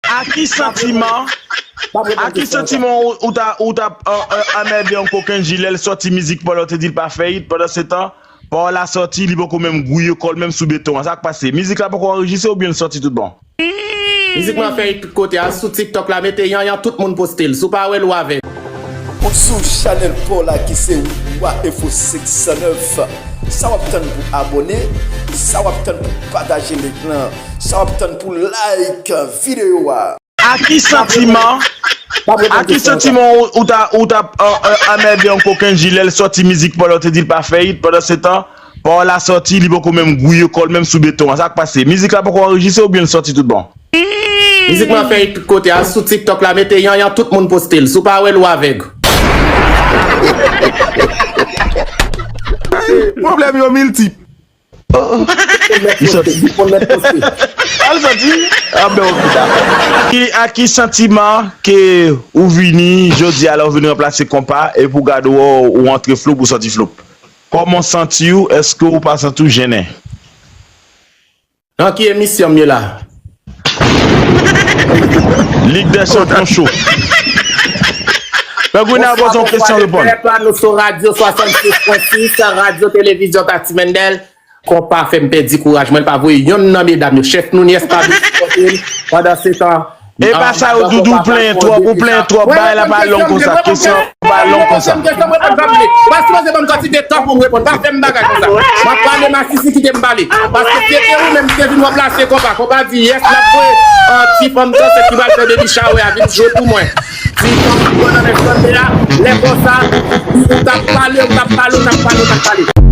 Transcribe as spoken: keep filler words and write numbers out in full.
A ki santiman, a ki santiman ou, ou ta, ou ta, euh, euh, anmède yon kokenn jilè, l sòti mizik pa w la, ou te di l pa fè it, pandan se tan, pawòl la sòti, li poko menm gouye kò l menm sou beton an. Sa k pase? Mizik la poko anrejistre oubyen l sòti tout bon? Mizik mwen fè it tout kote. Al sou TikTok la, mete yanyan, tout moun poste l. Si w pa wè l, ou avèg. Ou sou chanèl pa w la ki se Wa Info senk san nèf. Sa w ap tann pou abòne? Sa w ap tann pou pataje link lan? Sa w ap tann pou like videyo a? A ki santiman, a ki santiman ou, ou ta, ou ta, euh, euh, anmède yon kokenn jilè, l sòti mizik pa w la, ou te di l pa fè it, pandan se tan, pawòl la sòti, li poko menm gouye kò l menm sou beton an. Sa k pase? Mizik la poko anrejistre oubyen l sòti tout bon? Mizik mwen fè it tout kote. Al sou TikTok la, mete yanyan, tout moun poste l. Si w pa wè l, ou avèg. Pwoblèm yo miltip. Al sòti. Ah, ben, ok, dakò. Ki, a ki santiman ke ou vini jodi a la, ou vini ranplase konpa, epi w gade w, ou antre flop, ou sòti flop? Kòman w santi w? Èske ou pa santi w jennen? Nan ki emisyon m ye la? Lig dè chanpyon cho. Pè Gounav poze yon kesyon, reponn. Bonswa, bonswa, nou sou Radyo swasannsis pwen sis, Radyo Televizyon Tati Mendel. Konpa fè m pèdi kouraj mwen, l pa voye yonn nan medam yo. Chèf Nunez pa vin sipòte m. Pandan se tan, E pa sa yo, Doudou, ou plenyen twòp, ou plenyen twòp. Bagay la pa long konsa. Kesyon pa long konsa. Ou pa sipoze ban m kantite tan pou m reponn. Pa fè m bagay konsa. M ap pale, masisi, kite m pale. Paske si se te ou menm ki te vin ranplase konpa, konpa di yes, l ap voye, ah, ti fanm tan sèt ki pral fè baby shower a vin jwe pou mwen. Ti fanm ki pran nan men Sunday a, lè konsa, ou t ap pale, ou t ap pale, ou t ap pale, ou t ap pale.